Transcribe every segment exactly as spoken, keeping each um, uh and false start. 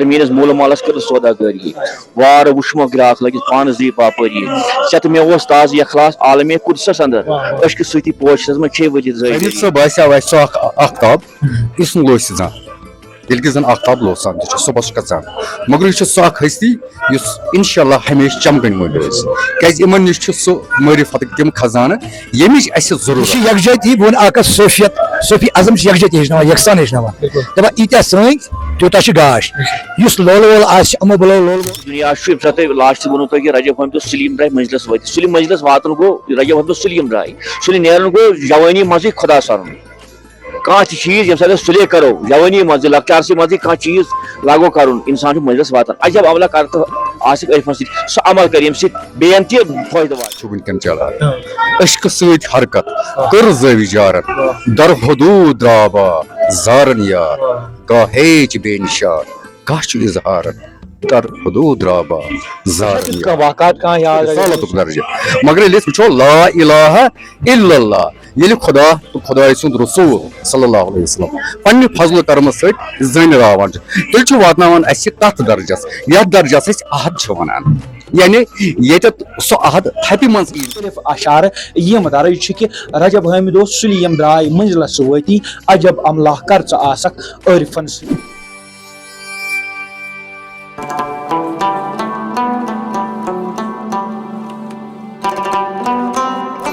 میٲنِس مول مالس کٔر سوداگٲری، وارٕ وٕچھمو گراکھ لٔگِتھ، پانس دی باپٲری۔ ژےٚ تہٕ مےٚ اوس تازٕ اخلاص عالمِ قدسس اندر، عشقہٕ سۭتی پوشس منٛز چھے ؤلِتھ زٲوۍ۔ زٲوۍ۔ سُہ باسیٛو اَسہِ سُہ اکھ اختاب، یُس نہٕ لوسہِ زانٛہہ، ییٚلہِ کہِ زن اختاب لوسان تہِ چھُ، صُبحس چھُ کھژان، مگر یہِ چھُ سُہ اکھ ہستی یُس انشاءاللہ ہمیشہِ چمکن وٲلۍ روزِ۔ کیازِ یِمن نِش چھُ سُہ معرفتٕکۍ تِم خزانہٕ، ییٚمِچ اَسہِ یہِ ضروٗرت چھِ۔ یکجہتی، بہٕ وَنہٕ اکھ کتھ، صوفیت، صوفی ازم چھِ یکجہتی ہیٚچھناوان، یکسان ہیٚچھناوان۔ بِلکُل۔ دَپان، ییٖتیٛاہ سٲنۍ، تیوٗتاہ چھُ گاش۔ یُس لولہٕ وول آسہِ، یِمو بُلٲو لولہٕ وول۔ دُنیا چھُ، ییٚمہِ ساتہٕ تۄہہِ لاسٹ ووٚنوُ تۄہہِ کہِ رجب حٲمِد اوس سُلیم درٛاے منزلس وٲتِتھ۔ سُلیم منزلس واتُن گوٚو، رجب حٲمِد اوس سُلیم درٛاے۔ سُلہِ نیرُن گوٚو جوٲنی منٛزٕے خۄدا سَرُن۔ کانٛہہ تہِ چیٖز ییٚمہِ ساتہٕ أسۍ سُلے کرو، جوٲنی منٛزٕے، لۄکچارسٕے منٛزٕے کانٛہہ چیٖز لاگو کرُن، انسان چھُ منزلس واتان۔ عجب عملہ کر تہٕ آسہِ عٲرفن سۭتۍ، سُہ عمل کر ییٚمہِ سۭتۍ بیٚین تہِ فٲیدٕ واتہِ۔ چھُ وٕنکٮ۪ن چلان۔ عشقہٕ سۭتۍ حرکت کٔر زٲوِج یارن، در حدوٗد درٛاو با زارن یار، کانٛہہ ہیچ بے نشان، کانٛہہ چھُ اظہارن، در حدوٗد درٛاو با زارن یار۔ کانٛہہ واقعات کانٛہہ یاد؟ رسالتُک درجہٕ۔ مگر ییٚلہِ أسۍ وٕچھو لا الہ الا اللہ، ییٚلہِ خدا تہٕ خدایہِ سُنٛد رسول صلی اللہ علیہ وسلم پننہِ فضل و کرمہٕ سۭتۍ زٲنِراوان چھُ، تیٚلہِ چھُ واتناوان اَسہِ یہِ تتھ درجس، یتھ درجس أسۍ عہد چھِ ونان۔ یعنی ییٚتٮ۪تھ سُہ عہد تھپہِ منٛز یی۔ مختلف اشعار یِم درج چھِ کہِ رجب حٲمد اوس سُلہِ یِم درٛاے منزلس وٲتی، عجب عملہ کر ژٕ آسکھ عٲرفن سۭتۍ۔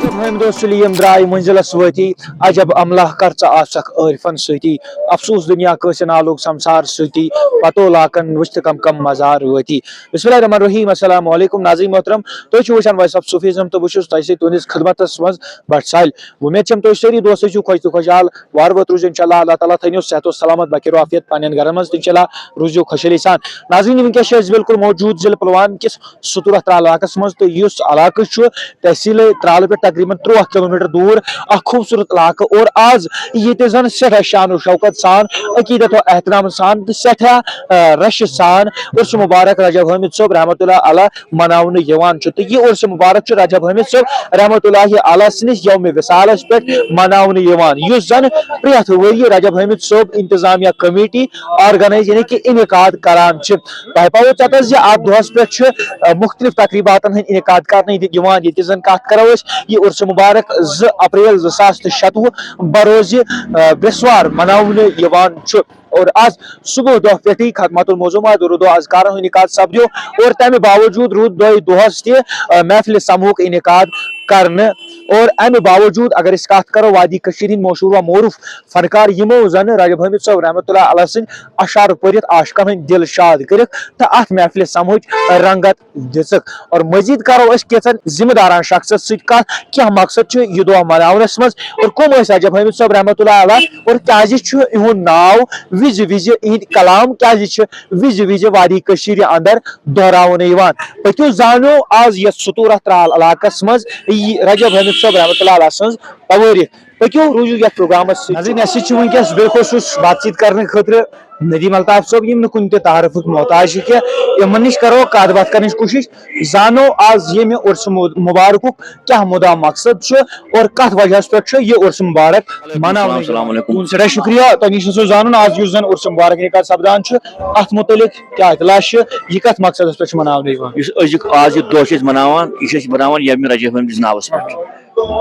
رجب حٲمد اوس سُلہِ یِم درٛاے منزلس وٲتی، عجب عملہ کر ژٕ آسکھ عٲرفن سۭتی۔ افسوس دُنیا کٲنٛسہِ نالُک سمسار سۭتی، پتو لاکن وٕچھ تہٕ کم کم مزار وٲتی۔ بسم اللہ الرحمن الرحیم، السلام علیکم ناظرین محترم، تُہۍ چھِو وٕچھان وائس آف صوفیزم تہٕ بہٕ چھُس تۄہہِ سۭتۍ تُہنٛدِس خدمتس منٛز بٹ ساحل۔ وۄمید چھم تُہۍ سٲری دوستٕے چھِو خۄش تہٕ خۄشحال، وارٕ ووت روٗزِو انشاءاللہ، اللہ تعالیٰ تھٲینو صحت و سلامت باقی عافیت پننٮ۪ن گرن منٛز تہٕ انشاءاللہ روٗزِو خۄشحٲلی سان۔ ناظرین، وٕنکیٚس چھِ أسۍ بالکل موجود ضلع پلوامہ کِس ستوٗرہ ترال علاقس منٛز، تہٕ یُس علاقہٕ چھُ تحصیل ترالہٕ پٮ۪ٹھ تقریباً ترٛوہ کلومیٹر دوٗر، اکھ خوٗبصوٗرت علاقہٕ۔ اور آز ییٚتہِ زن سٮ۪ٹھاہ شان و شوکت سان، عقیدت و احترام سان تہٕ سٮ۪ٹھاہ، آ، رشہِ سان عرس مبارک رجب حٲمد صٲب رحمتہ اللہ علیہ مناونہٕ یِوان چھُ۔ تہٕ یہِ عرس مبارک چھُ رجب حٲمد صٲب رحمتہ اللہ علیہ سٕنٛدِس یومِ وصالس پٮ۪ٹھ مناونہٕ یِوان، یُس زن پرٛٮ۪تھ ؤرۍ یہِ رجب حٲمد صٲب انتظامیہ کمیٹی آرگنائز، یعنی کہِ انعقاد کران چھِ۔ تۄہہِ پاوو ژےٚ تس زِ اتھ دۄہس پٮ۪ٹھ چھِ، آ، مختلف تقریباتن ہٕنٛدۍ انعقاد کرنہٕ ییٚتہِ یِوان، ییٚتہِ زن کتھ کرو أسۍ، یہِ عرس مبارک زٕ اپریل زٕ ساس تہٕ شتوُہ بروزِ، آ، برٛٮ۪سوار مناونہٕ یِوان چھُ۔ اور از صبح دۄہ پٮ۪ٹھٕے ختمت الموضوع ما درود و اذکارن ہُنٛد انعقاد سپدیو، اور تمہِ باوجود روٗد دۄہے دۄہس تہِ، آ، محفلِ سماہُک انعقاد کرنہٕ۔ اور امہِ باوجود اگر أسۍ کتھ کرو وادی کٔشیٖرِ ہٕنٛدۍ مشہوٗر و معروٗف فنکار، یِمو زن رجب حٲمد صٲب رحمتہ اللہ علیہ سٕنٛدۍ اشعار پٔرِتھ عاشقن ہٕنٛدۍ دِل شاد کٔرِکھ تہٕ اتھ محفلِ سماہٕچ رنگت دِژٕکھ۔ اور مزید کرو أسۍ کینٛژن ذمہٕ دارن شخصن سۭتۍ کتھ، کینٛہہ مقصد چھُ یہِ دۄہ مناونس منٛز اور کم ٲسۍ رجب حٲمد صٲب رحمتہ اللہ علیہ اور کیازِ چھُ یِہُنٛد ناو وِزِ وِزِ، یِہنٛدۍ کلام کیازِ چھِ وِزِ وِزِ وادی کٔشیٖرِ اندر دۄہراونہٕ یِوان۔ پٔکِو زانو آز یتھ ستوٗرہ ترال علاقس منٛز یہِ رجب حٲمد صٲب رحمتہ اللہ علیہ سٕنٛز توٲریٖخ۔ پٔکِو روٗزِو یتھ پروگرامس سۭتۍ۔ ناظرین، اسہِ سۭتۍ چھِ وٕنکیٚس بالخصوٗص بات چیت کرنہٕ خٲطرٕ ندیم الطاف صٲب، یِم نہٕ کُنہِ تہِ تعارفُک محتاج چھِ کینٛہہ۔ یِمن نِش کرو کتھ باتھ کرنٕچ کوٗشش، زانو آز ییٚمہِ عرس مُ-، مبارکُک کیٛاہ مُدا مقصد چھُ اور کتھ وجہس پٮ۪ٹھ چھُ یہِ عرس مبارک مناونہٕ یِوان۔ السلام علیکم۔ تُہُنٛد سٮ۪ٹھاہ شُکریہ، تۄہہِ نِش اوسُس زانُن آز یُس زن عرس مبارک یہِ کتھ سپدان چھُ، اتھ مُتعلق کیٛاہ اطلاع چھِ، یہِ کتھ مقصدس پٮ۪ٹھ چھُ مناونہٕ یِوان؟ یُس أزیُک آز یہِ دۄہ چھِ أسۍ مناوان، یہِ چھِ أسۍ مناوان ییٚمہِ رجب حٲمدِس ناوس پٮ۪ٹھ۔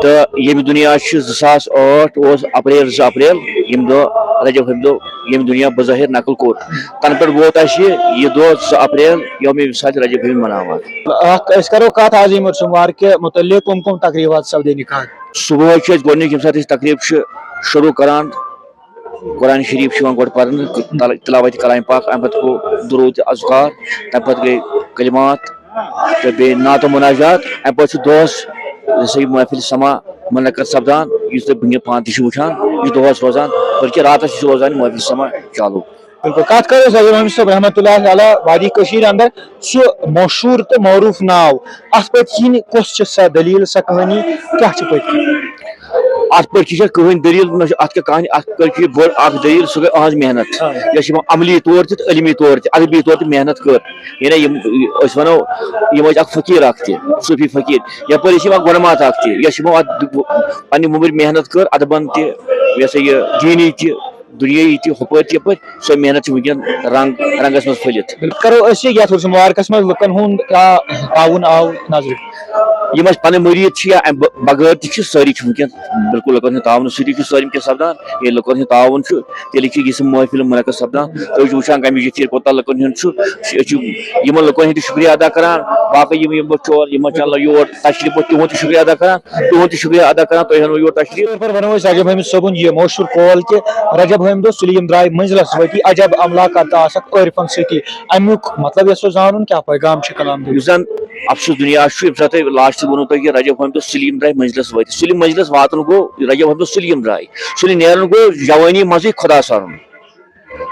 تہٕ ییٚمہِ دُنیا چھِ زٕ ساس ٲٹھ اوس اپریل، زٕ اپریل، ییٚمہِ دۄہ رجب حٲمدِ دۄہ ییٚمہِ دُنیا بظٲہر نقل کوٚر، تَنہٕ پٮ۪ٹھ ووت اَسہِ یہِ دۄہ زٕ اپریل یومِ وصال رجب حٲمدِ مناوان۔ اکھ، أسۍ کرو کتھ آز ییٚمہِ عرس مبارک کہِ متعلق، کم کم تقریبات سپدے انعقاد؟ صبحٲے چھِ أسۍ گۄڈٕنِچ ییٚمہِ ساتہٕ أسۍ تقریب چھِ شروع کران، قرآن شریف چھُ یِوان گۄڈٕ پرنہٕ، تل-، تلاوت کلام پاک، اَمہِ پتہٕ گوٚو درود تہٕ اذکار، تَمہِ پتہٕ گٔے کلمات، تہٕ بیٚیہِ نعت و مناجات۔ اَمہِ پتہٕ چھُ دۄہس یہِ ہسا یہِ محفل سما منعقد سپدان، یُس تُہۍ وٕنکیٚن پانہٕ تہِ چھِو وٕچھان، یہِ چھُ دۄہس روزان، بلکہِ راتس تہِ چھُ روزان یہِ محفل سما چالوٗ۔ بِلکُل، کتھ کرو أسۍ عظیم حٲمد صٲب رحمتہ اللہ علیہ وادی کٔشیٖرِ اندر سُہ مشہوٗر تہٕ معروٗف ناو، اتھ پٔتۍ کِنۍ کۄس چھِ سۄ دٔلیٖل، سۄ کہانی کیٛاہ چھِ پٔتۍ کِنۍ؟ اتھ پٔتۍ کِنۍ چھےٚ کٕہٕنۍ دٔلیٖل، نہ چھِ اتھ کیٛاہ کہانی، اتھ پٔتۍ کِنۍ چھِ بٔڑ اکھ دٔلیٖل، سۄ گٔے أہنٛز محنت۔ آ۔ یۄس یِمو عملی طور تہِ تہٕ علمی طور تہِ، ادبی طور تہِ محنت کٔر۔ یعنی یِم، أسۍ ونو، یِم ٲسۍ اکھ فقیٖر اکھ تہِ، صوٗفی فقیٖر۔ یپٲرۍ ٲسۍ یِم اکھ گۄڈٕ مات اکھ تہِ، یۄس یِمو اتھ پننہِ وُمبٕرۍ محنت کٔر، ادبن تہِ، یہِ ہسا یہِ دینی تہِ، دُنیٲیی تہِ ہُپٲرۍ تہِ یَپٲرۍ، سۄ محنت چھِ وٕنکیٚن رنٛگ رنٛگَس منٛز پھٔلِتھ۔ کرو أسۍ یہِ یَتھ عرس مبارکس منٛز لُکن ہُنٛد کیٛاہ تعاوُن آو نظرِ؟ یِم اَسہِ پَنٕنۍ مُریٖد چھِ یا اَمہِ بغٲر تہِ چھِ، سٲری چھِ وٕنکیٚن بِلکُل لُکن ہُنٛد تعاوُن سۭتی چھُ سٲلِم کینٛہہ سَپدان۔ ییٚلہِ لُکن ہُنٛد تعاوُن چھُ، تیٚلہِ چھِ یِژھ محفِل مُنعقد سَپدان۔ تُہۍ چھِو وٕچھان کَمہِ وِزِ یہِ کوٗتاہ لُکن ہُنٛد چھُ۔ أسۍ چھِ یِمن لُکن ہُنٛد تہِ شُکریہ ادا کران، باقٕے یِم یِم ژور یِمن چھِ اللہ یور تشریف، تِہُنٛد تہِ شُکریہ ادا کران، تِہُنٛد تہِ شُکریہ ادا کران، تُہۍ ہن یور تشریف۔ طور پر ونو أسۍ رجب حمید صٲبُن یہِ مشہوٗر قول کہِ رجب حمید دۄہ سُلہِ یِم درٛاے منزلس وٲتی، عجب عملہ کرتہٕ آسکھ عٲرفن سۭتی۔ امیُک مطلب یژھو زانُن کیٛاہ پیغام چھُ کلام دیُن؟ یُس زن افسوس دُنیا چھُ، ییٚمہِ ساتہٕ تۄہہِ لاسٹس ووٚنوُ تۄہہِ کہِ رجب حمید دۄہ سُلہِ یِم درٛاے منزلس وٲتی۔ سُلہِ منزلس واتُن گوٚو رجب حمید دۄہ سُلہِ یِم درٛاے۔ سُلہِ نیرُن گوٚو جوٲنی منٛزٕے خۄدا سرُن۔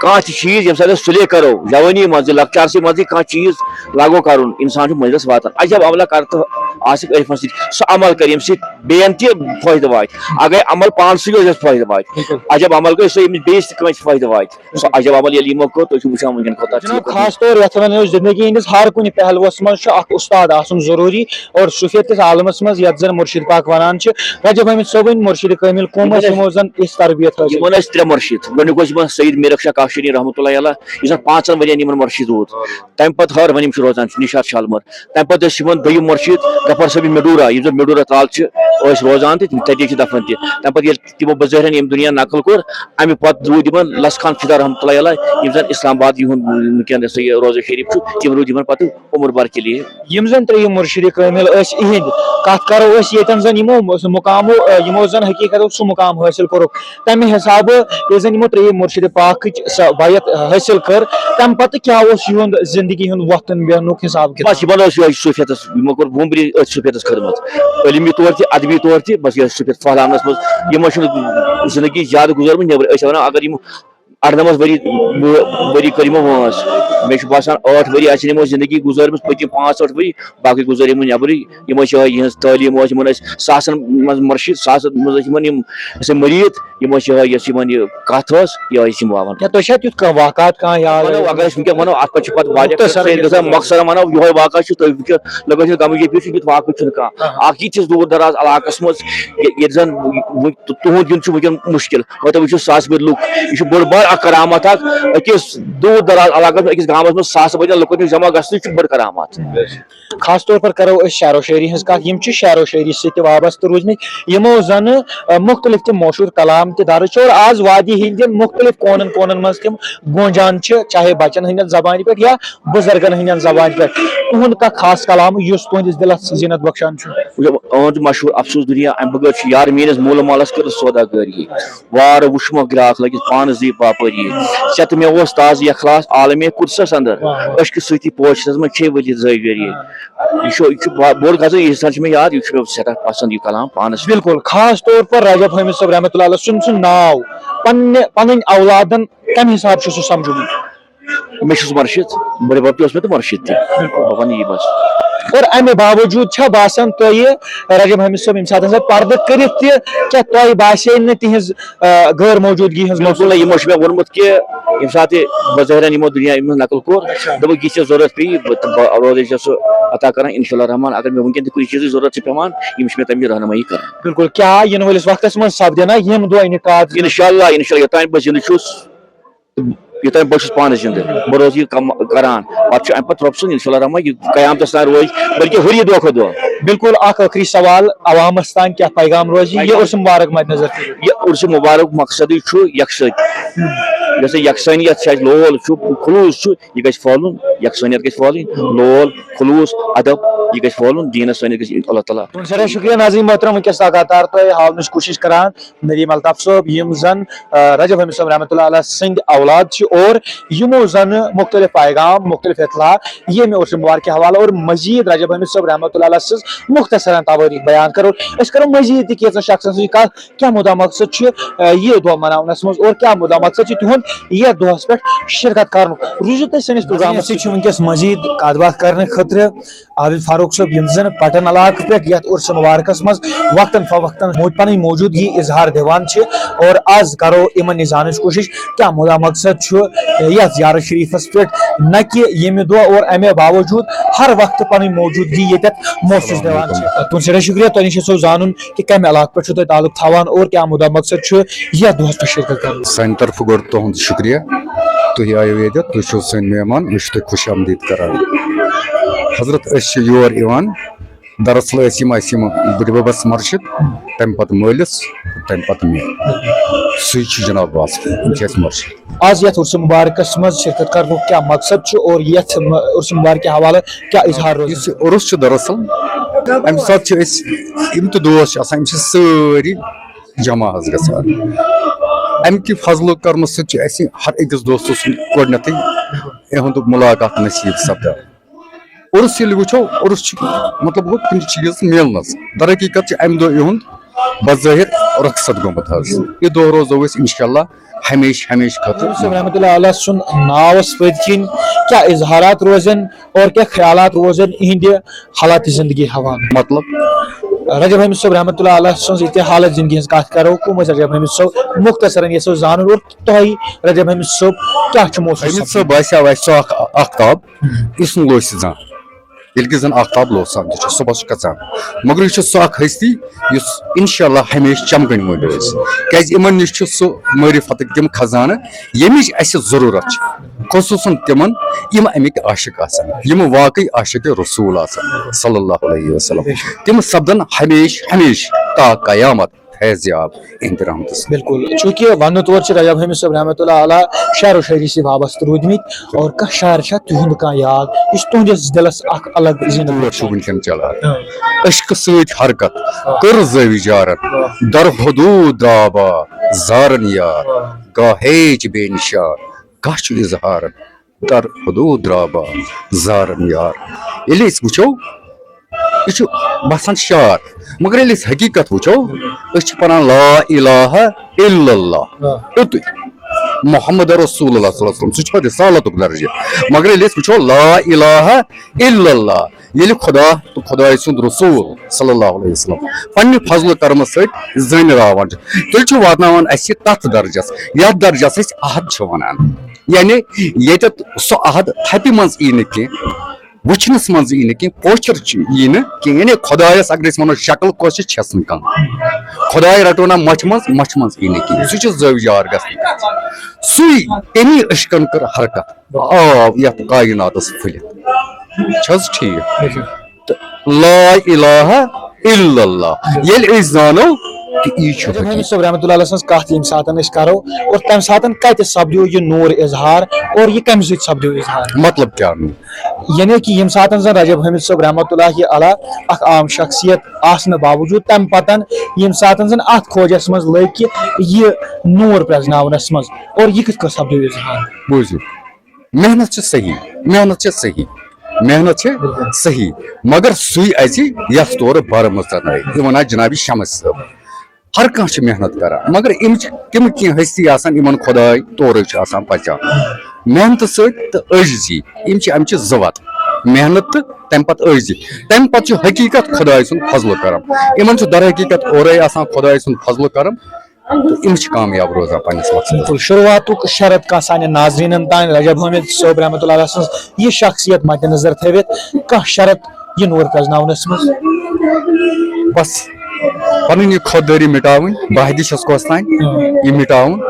کانٛہہ تہِ چیٖز ییٚمہِ ساتہٕ أسۍ سُلے کرو، جوٲنی منٛزٕے، لۄکچارسٕے منٛزٕے کانٛہہ چیٖز لاگو کرُن، انسان چھُ منزلس واتان۔ عجب عملہ کر تہٕ آسکھ عٲرفن سۭتۍ، سُہ عمل کر ییٚمہِ سۭتۍ بیٚین تہِ فٲیدٕ واتہِ۔ اگر عمل پانسٕے یوت یتھ فٲیدٕ واتہِ، عجب عمل گٔے سُہ ییٚمِس بیٚیِس تہِ کٲنٛسہِ فٲیدٕ واتہِ۔ سُہ عجب عمل ییٚلہِ یِمو کوٚر، تُہۍ چھِو وٕچھان وٕنکیٚن کوٗتاہ چھُ۔ جناب، خاص طور یتھ ونو أسۍ زندگی ہٕنٛدِس ہر کُنہِ پہلوس منٛز چھُ اکھ اُستاد آسُن ضروٗری، اور صوفیت کِس عالمس منٛز یتھ زن مرشد پاک ونان چھِ، رجب حمید صٲبٕنۍ مرشد کٲمل کم ٲسۍ یِمو زن یِژھ تربیت حٲصِل؟ یِمن ٲسۍ ترٛےٚ مرشد۔ گۄڈٕنیُک اوس یِمن سعید میرک شاہ کاشانی رحمتہ اللہ علیہ، یُس زن پانٛژن ؤرین یِمن مرشد روٗد۔ تمہِ پتہٕ ہر ونہِ یِم چھِ روزان نشاط شالمٲر۔ تمہِ پتہٕ ٲسۍ یِمن دوٚیِم مرشد غفار صٲبٕنۍ مڈوٗرا، یِم زن مڈوٗرا ترال چھِ، ٲسۍ روزان تہٕ تَتی چھِ دفن تہِ۔ تمہِ پتہٕ ییٚلہِ تِمو بظٲہرن ییٚمہِ دُنیا نقل کوٚر، امہِ پتہٕ روٗدۍ یِمن لس خان فدا رحمتہ اللہ علیہ، یِم زن اسلام آباد یِہُنٛد وٕنکیٚن یہِ سا یہِ روزہ شریف چھُ، تِم روٗدۍ یِمن پتہٕ عمر بھر کے لیے۔ یِم زن ترٛیٚیِم مرشد کٲمل ٲسۍ، اِہِنٛدۍ کتھ کرو أسۍ، ییٚتٮ۪ن زن یِمو سُہ مُقام، یِمو زن حقیقت سُہ مُقام حٲصِل کوٚرُکھ، تمہِ حسابہٕ ییٚلہِ زن یِمو ترٛیٚیِم مرشد پاکٕچ سۄ بیعت حٲصِل کٔر، تمہِ پتہٕ کیٛاہ اوس یِہُنٛد زندگی ہُنٛد وۄتھُن بیٚہنُک حساب کِتاب؟ بس یِمن ٲس یِہوٚے صوفیتس، یِمو کوٚر وُمبرِ أتھۍ صوفیتس خدمت، علمی طور تہِ، ادبی طور تہِ، بس یِہوٚے صوفیت پھٔہلاونس منٛز۔ یِمو چھُنہٕ زندگی زیادٕ گُزٲرمٕژ نیٚبرٕ۔ أسۍ چھِ ونان اگر یِم اَرنَمَتھ ؤری، ؤری کٔر یِمو وٲنٛس۔ مےٚ چھُ باسان، ٲٹھ ؤری آسن یِمو زندگی گُزٲرمٕژ، پٔتِم پانٛژھ ٲٹھ ؤری، باقٕے گُزٲرۍ یِمو نیٚبرٕے۔ یِم ٲسۍ یِہوٚے، یِہٕنٛز تعلیٖم ٲس، یِمن ٲسۍ ساسن منٛز مرشد، ساسن منٛز ٲسۍ یِمن یِم ٲسۍ مریٖد، یِم ٲسۍ یِہوٚے، یۄس یِمن یہِ کتھ ٲس، یِہوٚے ٲسۍ یِم وَوان۔ کیٛاہ تۄہہِ چھا تیُتھ کانٛہہ واقعات کانٛہہ یاد؟ وَنو، اگر أسۍ وٕنکیٚن وَنو، اَتھ پٮ۪ٹھ چھُ پَتہٕ واریاہ مختصر کینٛہہ گژھان۔ مختصر وَنو، یِہوٚے واقعہٕ چھُ تۄہہِ وٕنکیٚن لگٲیِتھ گمٕے ییٚتہِ، یُتھ واقعہٕ چھُنہٕ کانٛہہ۔ اَکھ یِتھِس دوٗر دراز علاقس منٛز، یہِ-، ییٚتہِ زن وۄنۍ تُہُنٛد یُن چھُ وٕنکیٚن مُشکِل۔ مطلب، وٕچھِو، ساسہٕ بٔدۍ لُکھ، یہِ چھُ بوٚڑ بار اکھ کرامت اکھ۔ أکِس دوٗر دراز علاقس منٛز، أکِس گامس منٛز ساسہٕ بٔدۍ لُکن ہُنٛد جمع گژھنٕے چھُ بٔڑ کرامت۔ خاص طور پر کرو أسۍ شعر و شٲعری ہٕنٛز کتھ، یِم چھِ شعر و شٲعری سۭتۍ تہِ وابستہٕ روٗدمٕتۍ، یِمو زن، آ، مُختٔلِف تِم مشہوٗر کلام تہِ درٕج چھِ اور آز وادی ہٕنٛدٮ۪ن مُختٔلِف کونن کونن منٛز تِم گونجان چھِ، چاہے بچن ہٕنٛدٮ۪ن زبانہِ پٮ۪ٹھ یا بُزرگن ہٕنٛدٮ۪ن زبانہِ پٮ۪ٹھ۔ تُہُنٛد کانٛہہ خاص کلام یُس تُہنٛدِس دِلس زیٖنت بخشان چھُ؟ وٕچھو، أہنٛد مشہوٗر افسوس دُنیا، امہِ بغٲر چھُ یار میٲنِس مول مالس کٔرٕس سوداگٲری۔ وار وُچھمو گراکھ لٔگِتھ پانس زی باپٲری۔ ژےٚ تہٕ مےٚ اوس تازٕ اخلاص عالمِ قدسس اندر۔ عشقہٕ سۭتی پوشس منٛز چھے ؤلِتھ زٲویٲری۔ یہِ چھُ، یہِ چھُ با-، بوٚڑ غزل، یہِ سان چھُ مےٚ یاد، یہِ چھُ مےٚ سٮ۪ٹھاہ پسنٛد یہِ کلام پانس۔ بِلکُل، خاص طور پر رجب حٲمِد صٲب رحمتہ اللہ علیہ سُنٛد سُنٛد ناو پننہِ، پنٕنۍ اولادن کمہِ حساب چھُ سُہ سمجھومُت؟ مےٚ چھُس مرشد، بٔڑِ بب تہِ اوس مےٚ تہٕ مرشد تہِ۔ بِلکُل۔ بہٕ وَنہٕ یی بس۔ اور امہِ باوجوٗد چھا باسان تۄہہِ رجب حٲمِد صٲب ییٚمہِ ساتہٕ ہسا پردٕ کٔرِتھ تہِ کیٛاہ تۄہہِ باسے نہٕ تِہنٛز، آ، غٲر موجوٗدگی ہٕنٛز؟ بِلکُل نہٕ، یِمو چھُ مےٚ ووٚنمُت کہِ ییٚمہِ ساتہٕ بظٲہرن یِمو دُنیا یِمن نقل کوٚر، دوٚپُکھ یہِ ژےٚ ضروٗرت پیٚیہِ، بہٕ، بہٕ روزے ژےٚ سُہ عطا کران، انشاءاللہ رحمان۔ اگر مےٚ وٕنکیٚن تہِ کُنہِ چیٖزٕچ ضروٗرت چھِ پٮ۪وان، یِم چھِ مےٚ تَمہِ رہنمٲیی کران۔ بِلکُل، کیٛاہ یِنہٕ وٲلِس وقتس منٛز سپدِ نا یِم دۄہ نِکات؟ انشاءاللہ، انشاءاللہ، یوٚتام بہٕ زِندٕ چھُس، یوٚتام بہٕ چھُس پانہٕ زِندٕ، بہٕ روزٕ یہِ کم-، کران۔ پتہٕ چھُ اَمہِ پتہٕ رۄب سُنٛد، انشاءاللہ رحمان، یہِ قیامتس تام روزِ، بلکہِ ہُرِ دۄہ کھۄتہٕ دۄہ۔ بِلکُل، اکھ ٲخری سوال عوامس تام، کیٛاہ پیغام روزِ یہِ عرس مبارک مدِ نظر تھٲوِتھ؟ یہِ عرس مبارک مقصدٕے چھُ یکسٲنی۔ یۄس یہِ یکسٲنیت چھِ اَسہِ، لول چھُ، خلوص چھُ، یہِ گژھِ پھٔہلُن، یکسٲنیت گژھِ پھٔہلٕنۍ، لول، خلوص، ادب، یہِ گژھِ پھٔہلُن، دیٖنس سٲنِس گژھِ اللہ تعالیٰ۔ تُہُنٛد سٮ۪ٹھاہ شُکریہ ناظریٖن محترم، وٕنکیٚس لگاتار تۄہہِ ہاونٕچ کوٗشِش کران ندیم الطاف صٲب، یِم زن، آ، رجب حٲمِد صٲب رحمتہ اللہ علیہ سٕنٛدۍ اولاد چھِ اور یِمو زن مُختٔلِف پیغام، مُختٔلِف اطلاع ییٚمہِ عرس مبارک حوالہٕ اور مزید رجب حٲمِد صٲب رحمتہ اللہ علیہ سٕنٛز مُختصرن توٲریٖخ بیان کرو۔ أسۍ کرو مزید تہِ کینٛژن شخصن سۭتۍ کتھ، کیٛاہ مُدا مقصد چھُ، آ، یہِ دۄہ مناونس منٛز اور کیٛاہ مُدا مقصد چھُ تِہُنٛد یتھ دۄہس پٮ۪ٹھ شرکت کرنُک؟ روٗزِو تُہۍ سٲنِس پروگرامس سۭتۍ۔ چھِ وٕنکیٚس مزید کتھ باتھ کرنہٕ خٲطرٕ عابد فاروق صٲب، یِم زن پٹن علاقہٕ پٮ۪ٹھ یتھ عرس مبارکس منٛز وقتاً فوقتاً مو-، پنٕنۍ موجودگی اظہار دِوان چھِ اور از کرو یِمن نِش زانٕچ کوٗشش کیٛاہ مُدا مقصد چھُ یتھ زیارت شریفس پٮ۪ٹھ، نہ کہِ ییٚمہِ دۄہ اور امہِ باوجوٗد ہر وقتہٕ پنٕنۍ موجودگی ییٚتٮ۪تھ محسوٗس دِوان چھِ۔ تُہُنٛد سٮ۪ٹھاہ شُکریہ، تۄہہِ نِش یژھو زانُن کہِ کمہِ علاقہٕ پٮ۪ٹھ چھِو تُہۍ تعلق تھاوان اور کیٛاہ مُدا مقصد چھُ یتھ دۄہس پٮ۪ٹھ شرکت کرنُک۔ سانہِ طرفہٕ گۄڈٕ تُہُنٛد شُکریہ، تُہۍ آیِو ییٚتٮ۪تھ، تُہۍ چھِو سٲنۍ مہمان، أسۍ چھِ تۄہہِ خوش آمدید کران۔ حضرت، أسۍ چھِ یور یِوان، دراصل ٲسۍ یِم اَسہِ یِم بٕڈِ بَبَس مُرشِد، تَمہِ پَتہٕ مٲلِس، تَمہِ پَتہٕ مےٚ۔ سُے چھُ جناب واصف، یِم چھِ اَسہِ مُرشِد۔ آز یتھ عرس مبارکس منٛز شرکت کرنُک کیٛاہ مقصد چھُ اور یتھ م-، عرس مبارک کہِ حوالہٕ کیٛاہ اظہار روزان؟ یُس یہِ عرس چھُ دراصل، اَمہِ ساتہٕ چھِ أسۍ، یِم تہِ دوس چھِ آسان، یِم چھِ سٲری جمع حظ گژھان۔ اَمہِ کہِ فضل و کرمہٕ سۭتۍ چھِ اَسہِ ہر أکِس دوستہٕ سُنٛد گۄڈٕنٮ۪تھٕے یِہُنٛد مُلاقات نصیٖب سپدان۔ عرس ییٚلہِ وٕچھو، عرس چھُ مطلب گوٚو کُنہِ چیٖز میلنَس۔ در حقیٖقت چھُ اَمہِ دۄہ یِہُنٛد بظٲہِر رۄخصت گوٚمُت حظ۔ یہِ دۄہ روزو أسۍ اِنشاءاللہ ہمیشہِ ہمیشہِ خٲطرٕ۔ صٲب رحمتہ اللہ علیہ سُنٛد ناوَس پٔتۍ کِنۍ کیٛاہ اظہارات روزن اور کیٛاہ خیالات روزن یِہنٛدِ حالات زندگی حوالہٕ؟ مطلب؟ رجب حمید صٲب رحمتہ اللہ علیہ سٕنٛز یہِ تہِ حالت زندگی ہٕنٛز کتھ کرو، کُم ٲسۍ رجب حمید صٲب؟ مختصرن یژھو زانُن اور تۄہہِ رجب حمید صٲب کیٛاہ چھُ محسوٗس حمید سپدان؟ صٲب باسیٛاو اَسہِ سُہ اکھ آفتاب، یُس نہٕ لوسہِ زانٛہہ، ییٚلہِ کہِ زن آفتاب لوسان تہِ چھُ، صُبحس چھُ کھژان، مگر یہِ چھُ سُہ اکھ ہستی یُس انشاءاللہ ہمیشہِ چمکن وٲلۍ روزِ، کیٛازِ یِمن نِش چھُ سُہ معرفتٕکۍ تِم خزانہٕ، ییٚمِچ اَسہِ ضروٗرت چھِ، خصوٗصن تِمن، یِم اَمِکۍ عاشق آسن، یِم واقعی عاشق رسول آسن، صلی اللہ علیہ وسلم۔ تِم سپدن ہمیشہِ، ہمیشہِ تا قیامت فیض یاب احترام تہٕ۔ بِلکُل، چوٗنٛکہِ وننہٕ تور چھِ رجب حمید صٲب رحمتہ اللہ علیہ شعر و شٲعری سۭتۍ وابستہٕ روٗدمٕتۍ، اور کانٛہہ شعر چھا تِہُنٛد کانٛہہ یاد، یُس تُہنٛدِس دِلس اکھ الگ زینت تور چھُ وٕنکیٚن چلان۔ عشقہٕ سۭتۍ حرکت کٔر زٲوِج یارن، در حدوٗد درٛاو با زارن یار، گاہ ہیچ بے نشان، کانٛہہ چھُ اظہارن۔ در حدوٗد درٛاو با زارن یار۔ ییٚلہِ أسۍ وٕچھو، یہِ چھُ باسان شعر، مگر ییٚلہِ أسۍ حقیٖقت وٕچھو، أسۍ چھِ پران لا الہ الا اللہ، آ۔ یُتُے۔ محمد رسول اللہ صلی اللہ علیہ وسلم، سُہ چھُ رسالتُک درجہٕ۔ مگر ییٚلہِ أسۍ وٕچھو لا الہ الا اللہ، ییٚلہِ خدا تہٕ خدایہِ سُنٛد رسول صلی اللہ علیہ وسلم پننہِ فضل و کرمہٕ سۭتۍ زٲنراوان چھُ، تیٚلہِ چھُ واتناوان اَسہِ یہِ تتھ درجس، یتھ درجس أسۍ عہد چھِ ونان۔ یعنی ییٚتٮ۪تھ سُہ عہد تھپہِ منٛز یی نہٕ کینٛہہ، وٕچھنس منٛز یی نہٕ کینٛہہ، پوچھر چھِ، یی نہٕ کینٛہہ۔ یعنی خدایس اگر أسۍ ونو شکل کۄس چھِ، چھس نہٕ کانٛہہ۔ خداے رٹو نہ مچھِ منٛز، مچھِ منٛز یی نہٕ کینٛہہ۔ سُہ چھُ زٲوِج یار گژھنٕے۔ سُے تٔمی عشقن کٔر حرکت، آو یتھ کائناتس پھٔلِتھ۔ چھا حظ ٹھیٖک؟ تہٕ لا الہ الا اللہ ییٚلہِ أسۍ زانو، تہٕ یی چھُ رجب حمید حقیٖقت۔ صٲب رحمتہ اللہ علیہ سٕنٛز کتھ ییٚمہِ ساتن أسۍ کرو، اور تمہِ ساتن کتہِ سپدیو یہِ نوٗر اظہار، اور یہِ کمہِ سۭتۍ سپدیو اظہار؟ مطلب کیٛاہ نوٗر؟ یعنی کہِ ییٚمہِ ساتن زن رجب حمید صٲب رحمتہ اللہ علیہ اکھ عام شخصیت آسنہٕ باوجوٗد، تمہِ پتن ییٚمہِ ساتن زن اتھ کھوجس منٛز لٔگۍ کہِ یہِ نوٗر پرزناونس منٛز، اور یہِ کِتھ کٔنۍ سپدیو اظہار؟ بوٗزِو، محنت چھِ صحیح، محنت چھِ صحیح، محنت چھِ صحیح، مگر سُے اَژِ یَتھ تورٕ بارٕ منٛز ترنٲوِتھ۔ یہِ وَنان جناب شمس صٲب۔ ہر کانٛہہ چھُ محنت کران، مگر یِم چھِ تِم کینٛہہ ہستی آسان، یِمن خداے تورے چھُ آسان پہچان۔ محنتہٕ سۭتۍ تہٕ عٲجزی، یِم چھِ اَمہِ چہِ زٕ وَتہٕ، محنت تہٕ تَمہِ پتہٕ عٲجزی۔ تَمہِ پتہٕ چھُ حقیٖقت خداے سُنٛد فضل و کرم۔ یِمن چھُ در حقیٖقت اورے آسان خداے سُنٛد فضل و کرم۔ تہٕ یِم چھِ کامیاب روزان پننِس مقصدس۔ بِلکُل، شروٗعاتُک شرط کانٛہہ سانٮ۪ن ناظریٖنن تام، رجب حٲمِد صٲب رحمتہ اللہ علیہ سٕنٛز یہِ شخصیت مدِ نظر تھٲوِتھ، کانٛہہ شرط یہِ نوٗر پرزناونس منٛز؟ بس، پنٕنۍ یہِ خۄد دٲری مِٹاوٕنۍ، بہٕ ہدی چھَس کۄس تام، یہِ مِٹاوُن۔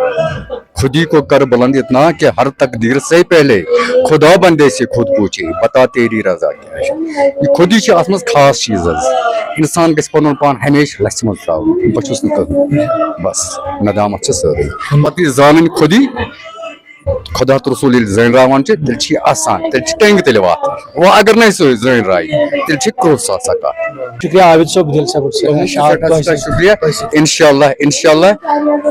خودی کو کر بلند اتنا کہ ہر تقدیر سے پہلے خدا بندے سے خود پوچھے، بتا تیری رضا۔ یہِ خودی چھِ اَتھ منٛز خاص چیٖز حظ۔ اِنسان گژھِ پَنُن پان ہمیشہِ لَژھِ منٛز ترٛاوُن۔ بہٕ چھُس نہٕ کٕہٕنۍ۔ بس، ندامت چھِ سٲرٕے۔ پَتہٕ یہِ زانٕنۍ خودی، خدا تہٕ رسول ییٚلہِ زٲنراوان چھِ، تیٚلہِ چھِ یہِ آسان، تیٚلہِ چھِ ٹٮ۪نٛگہِ تَلہِ واتان۔ وۄنۍ اگر نہٕ أسۍ سُہ زٲنرایہِ، تیٚلہِ چھِ کرٛوٚس آسان کَتھ۔ شُکریہ عابد صٲب، دِل سٮ۪ٹھاہ شُکریہ۔ تۄہہِ سٮ۪ٹھاہ شُکریہ۔ اِنشاءاللہ، اِنشاءاللہ،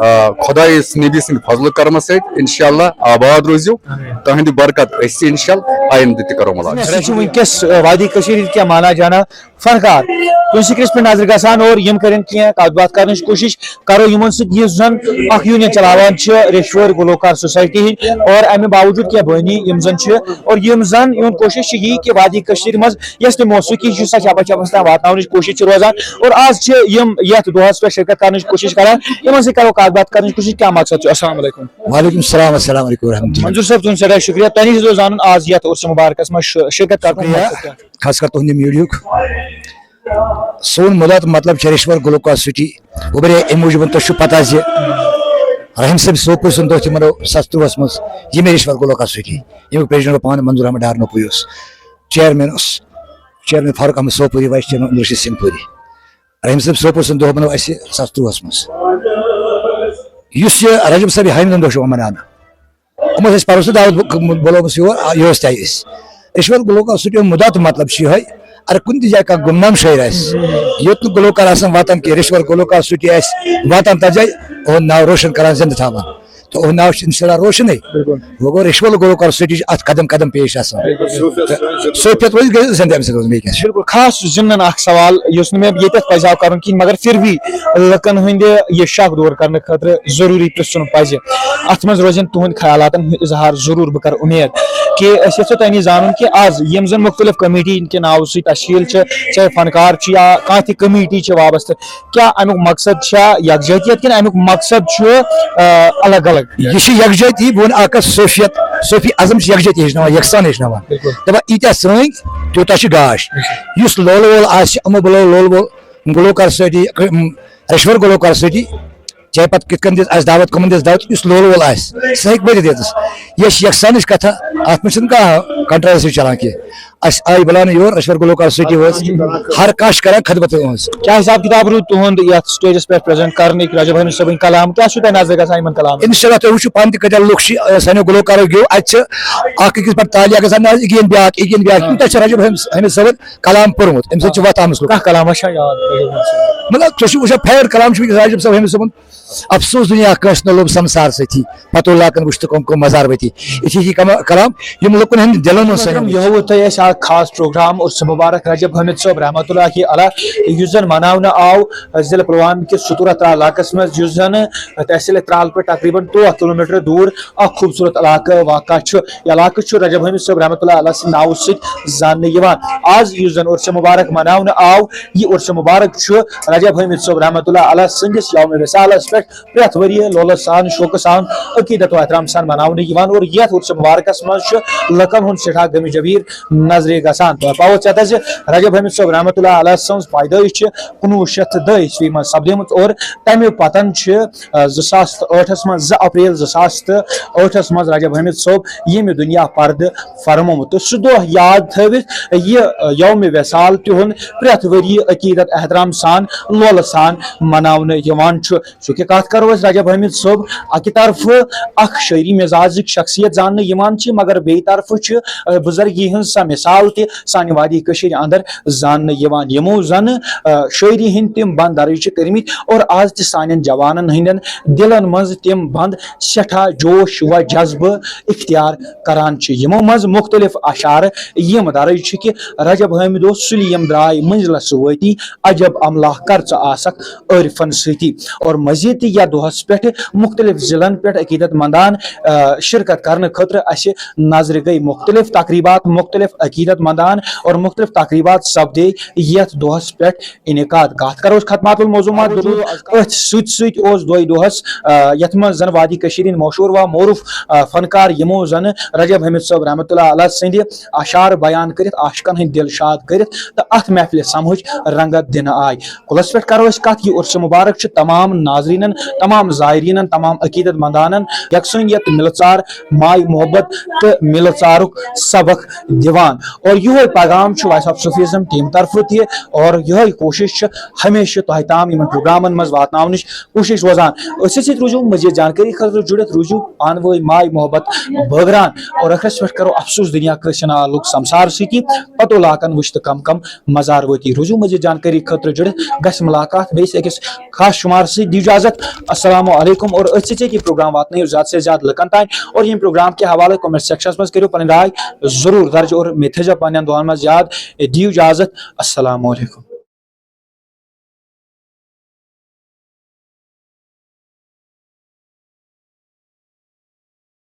آ، خۄدایَس نبی سٕنٛدِ فضلہٕ کرمہٕ سۭتۍ اِنشاءاللہ آباد روٗزِو۔ تُہٕنٛدِ برکت أسۍ تہِ اِنشاءاللہ آیندٕ تہِ کرو مُلاقات۔ أسۍ چھِ وٕنکیٚس، آ، وادی کٔشیٖرِ ہٕنٛدۍ کینٛہہ مانا جانا فنکار، تُہۍ سکرینس پٮ۪ٹھ نظرِ گژھان اور یِم کرن کینٛہہ کتھ باتھ کرنٕچ کوٗشش کرو یِمن سۭتۍ، یُس زن اکھ یونین چلاوان چھِ ریشور گلوکار سوسایٹی ہٕنٛدۍ، اور امہِ باوجود کینٛہہ بٲنی یِم زن چھِ، اور یِم زن یِہُنٛد کوٗشش چھِ یی کہِ وادی کٔشیٖرِ منٛز یۄس تہِ موسیقی چھِ سۄ چھِ اپز اپز تام واتناونٕچ کوٗشش چھِ روزان، اور آز چھِ یِم یتھ دۄہس پٮ۪ٹھ شرکت کرنٕچ کوٗشش کران، یِمن سۭتۍ کرو کتھ باتھ کرنٕچ کوٗشش۔ کیٛاہ مقصد چھُ؟ السلام علیکم۔ وعلیکم السلام، السلام علیکم ورحمۃ اللہ۔ منظور صٲب، تُہُنٛد سٮ۪ٹھاہ شُکریہ۔ تۄہہِ نِش ٲسۍ زانُن آز یتھ عرس مبارکس منٛز شُ-، شرکت کرنُک شُکریہ۔ مقصد کیٛاہ؟ خاص کر تُہنٛدِ میٖڈیاہُک۔ سون مُدا تہٕ مطلب چھِ ریشور گلوکار سوسایٹی۔ وۄنۍ بَرے اَمہِ موٗجوٗب، تۄہہِ چھُو پَتہ زِ رحیم صٲب سوپور سُنٛد دۄہ تہِ مَنوو زٕ ساس تُرٛواہَس منٛز ییٚمہِ ریشور گلوکار سوسایٹی، ییٚمیُک پریزیڈنٹ اوس پانہٕ منظور احمد ڈارنوپوٗری اوس، چیئرمین اوس، chairman Farooq Ahmad سوپوٗری، vice chairman Abdul Rashid Singh پوٗری۔ رحیم صٲب سوپور سُنٛد دۄہ مَنوو اَسہِ زٕ ساس تُرٛواہَس منٛز۔ یُس یہِ رجب صٲب حامدُن دۄہ چھُ یِوان مَناونہٕ، یِمو ٲسۍ اَسہِ پَرُس تہٕ دعوت بُ-، بُلٲومٕژ یور، آ، یہِ اوس تہِ آیہِ أسۍ۔ ریشور گلوکار سوسایٹی ہُنٛد مُدا تہٕ مطلب چھُ یِہوٚے، اگر کُنہِ تہِ جایہِ کانٛہہ گُمنام شٲعر آسہِ، یوٚت نہٕ گلوکار آسان واتان کینٛہہ، ریشور گلوکار سوسایٹی آسہِ واتان تَتھ جایہِ، یِہُنٛد ناو روشن کران، زِندٕ تھاوان۔ تہٕ یِہُنٛد ناو چھُ اِنشاءاللہ روشنٕے۔ بِلکُل۔ وۄنۍ گوٚو ریشور گلوکار سوسایٹی چھِ اَتھ قدم قدم پیش آسان۔ بِلکُل۔ تہٕ صوفیت روزِ گٔے زِندٕ اَمہِ سۭتۍ روزِ بیٚیہِ کیٛاہ چھُ؟ بِلکُل، خاص ضمنن اکھ سوال یُس نہٕ مےٚ ییٚتٮ۪تھ پَزِ ہا کَرُن کِہیٖنۍ، مگر پھر بھی لُکن ہٕنٛدِ یہِ شک دوٗر کرنہٕ خٲطرٕ ضروٗری پرٛژھُن پَزِ۔ اَتھ منٛز روزن تُہنٛدۍ خیالاتن ہُنٛد اظہار ضروٗر۔ بہٕ کرٕ اُمید کہِ أسۍ یژھو تۄہہِ نِش زانُن کہِ آز یِم زن مُختٔلِف کمیٹی کہِ ناوٕ سۭتۍ تشکیٖل چھِ، چاہے فنکار چھِ یا کانٛہہ تہِ کمیٹی چھِ وابستہٕ، کیٛاہ اَمیُک مقصد چھا یکجہتیت کِنہٕ اَمیُک مقصد چھُ، آ، الگ الگ؟ یہِ چھِ یکجہتی، بہٕ وَنہٕ اکھ کتھ، صوفیت، صوفی ازم چھِ یکجہتی ہیٚچھناوان، یکسان ہیٚچھناوان۔ بِلکُل۔ دَپان، ییٖتیٛاہ سرٛٲنٛگۍ، تیوٗتاہ چھُ گاش۔ یُس لولہٕ وول آسہِ، یِمو بُلٲو لولہٕ وول گلوکار سۭتی، ریشور گلوکار سۭتی، چاہے پتہٕ کِتھ کٔنۍ دِژ اَسہِ دعوت، کٕمن دِژ دعوت، یُس لولہٕ وول آسہِ، سُہ ہیٚکہِ ؤنِتھ ییٚتَس۔ یہِ چھِ یکسانٕچ کتھا، اَتھ منٛز چھُنہٕ کانٛہہ controversy چلان کینٛہہ۔ اَسہِ آیہِ بُلاونہٕ یور، ریشور گلوکار سۭتی وٲژ، ہر کانٛہہ چھُ کران خدمت یِہٕنٛز۔ کیٛاہ حساب کتاب روٗد تُہُنٛد یتھ stageس پٮ۪ٹھ present کرنٕکۍ رجب حٲمد صٲبٕنۍ کلام؟ کیٛاہ چھُو تۄہہِ نظرِ گژھان یِمن کلامن؟ انشاءاللہ تُہۍ وٕچھِو پانہٕ تہِ کۭتیٛاہ لُکھ چھِ، آ، سانیو گلوکارو گیو، اَتہِ چھِ اکھ أکِس پٮ۪ٹھ تعلیہ گژھان، نہ حظ، یہِ گِنٛد بیٛاکھ، یہِ گِنٛد بیٛاکھ، یوٗتاہ چھِ رجب حٲمد، حٲمد صٲبن کلام پوٚرمُت، اَمہِ سۭتۍ چھِ وَتھ آمٕژ لُکن۔ کانٛہہ کلام ما چھا یاد؟ مطلب، تُہۍ چھِو وٕچھان، favourite کلام چھُ وٕنکیٚس رجب صٲب حٲمد صٲبُن، افسوس دُنیا کٲنٛسہِ نہٕ لوٚب سمسار سۭتی، پتو لاکن وٕچھ تہٕ کم کم مزار ؤتی۔ یِتھی یِتھی کم-، کلام یِم لُکن ہٕنٛدۍ دِلن منٛز سٲنۍ۔ محترم، یہِ ہووُ تۄہہِ اَسہِ اکھ خاص پروگرام عرس مبارک رجب حٲمد صٲب رحمتہ اللہ علیہ، یُس زن مناونہٕ آو ضلع پلوامہ کِس ستورہ ترال علاقس منٛز، یُس زن تحصیل ترال پٮ۪ٹھ تقریباً تُرٛواہ کلومیٹر دوٗر اکھ خوٗبصوٗرت علاقہٕ واقع چھُ۔ یہِ علاقہٕ چھُ رجب حٲمد صٲب رحمتہ اللہ علیہ سٕنٛدِ ناوٕ سۭتۍ زاننہٕ یِوان۔ آز یُس زن عرس مبارک مناونہٕ آو، یہِ عرس مبارک چھُ رجب حٲمد صٲب رحمتہ اللہ علیہ سٕنٛدِس یومِ وصالس پٮ۪ٹھ پرٛٮ۪تھ ؤریہِ لولہٕ سان، شوقہٕ سان، عقیدت و احترام سان مناونہٕ یِوان اور یتھ عرس مبارکس منٛز چھُ لُکن ہُنٛد سٮ۪ٹھاہ غمِ جبیٖر نظرِ گژھان۔ تۄہہِ پاوو ژٮ۪تس زِ رجب حٲمد صٲب رحمتہ اللہ علیہ سٕنٛز پیدٲیش چھِ کُنوُہ شیٚتھ تہٕ دَہ عیسوی منٛز سپدیمٕژ اور تمہِ پتن چھِ، آ، زٕ ساس تہٕ ٲٹھس منٛز، زٕ اپریل زٕ ساس تہٕ ٲٹھس منٛز رجب حٲمد صٲب ییٚمہِ دُنیا پردٕ فرمومُت۔ تہٕ سُہ دۄہ یاد تھٲوِتھ یہِ، آ، یومِ وصال تِہُنٛد پرٛٮ۪تھ ؤریہِ عقیدت احترام سان لولہٕ سان مناونہٕ یِوان چھُ۔ چونکہ کتھ کرو أسۍ رجب حٲمد صٲب، اکہِ طرفہٕ اکھ شٲعری مزاجٕکۍ شخصیت زاننہٕ یِوان چھِ، مگر بیٚیہِ طرفہٕ چھِ، آ، بُزرگی ہٕنٛز سۄ مثال تہِ سانہِ وادی کٔشیٖرِ اندر زاننہٕ یِوان، یِمو زن، آ، شٲعری ہٕنٛدۍ تِم بند درٕج چھِ کٔرمٕتۍ اور آز تہِ سانٮ۪ن جوانن ہٕنٛدٮ۪ن دِلن منٛز تِم بند سٮ۪ٹھاہ جوش و جذبہٕ اختیار کران چھِ۔ یِمو منٛز مُختٔلِف اشعار یِم درٕج چھِ کہِ رجب حٲمد اوس سُلہِ یِم درٛاے مٔنزلس وٲتی، عجب املاح کر ژٕ آسکھ عٲرفن سۭتی۔ اور مزید تہِ یتھ دۄہس پٮ۪ٹھ مُختٔلِف ضلعن پٮ۪ٹھ عقیدت مندان، آ، شرکت کرنہٕ خٲطرٕ اسہِ نظرِ گٔے مُختٔلِف تقریبات، مُختٔلِف عقیدت مندان اور مُختٔلِف تقریبات سپدے یتھ دۄہس پٮ۪ٹھ انعقاد۔ کتھ کرو أسۍ ختمات الموضوعات، أتھۍ سۭتۍ سۭتۍ اوس دۄہے دۄہس، آ، یتھ منٛز زن وادی کٔشیٖرِ ہٕنٛدۍ مشہوٗر و معروٗف، آ، فنکار یِمو زن رجب حٲمد صٲب رحمتہ اللہ علیہ سٕنٛدِ اشعار بیان کٔرِتھ عاشقن ہٕنٛدۍ دِل شاد کٔرِتھ تہٕ اتھ محفلہِ سمہٕچ رنگت دِنہٕ آے۔ کُلس پٮ۪ٹھ کرو أسۍ کتھ، یہِ عرس مبارک چھُ تمام ناظریٖنن، تمام زائریٖنن، تمام عقیدت مندانن یکسٲنیت، مِلہٕ ژار، ماے محبت تہٕ مِلہٕ ژارُک سبق دِوان۔ اور یِہوٚے پیغام چھُ Voice of Sufism team طرفہٕ تہِ اور یِہوٚے کوٗشش چھِ ہمیشہِ تۄہہِ تام یِمن پروگرامن منٛز واتناونٕچ کوٗشش روزان۔ أتھۍ سۭتۍ سۭتۍ روٗزِو مزید جانکٲری خٲطرٕ جُڑِتھ، روٗزِو پانہٕ وٲنۍ ماے محبت بٲگران اور ٲخرس پٮ۪ٹھ کرو افسوس دُنیا کٲنٛسہِ نہٕ آو لُکھ سمسار سۭتی، پتو لاکن وٕچھ تہٕ کم کم مزار وٲتی۔ روٗزِو مزید جانکٲری خٲطرٕ جُڑِتھ، گژھِ مُلاقات بیٚیِس أکِس خاص شُمار سۭتۍ۔ دِیِو اجازت، السلام علیکم اور أتھۍ سۭتۍ سۭتۍ یہِ پروگرام واتنٲیِو زیادٕ سے زیادٕ لُکن تام اور ییٚمہِ پروگرام کہِ حوالہٕ comment sectionس منٛز کٔرِو پنٕنۍ راے ضروٗر درج اور مےٚ تھٲیزیو پننٮ۪ن دُعن منٛز یاد۔ دِیِو اجازت، السلام علیکم۔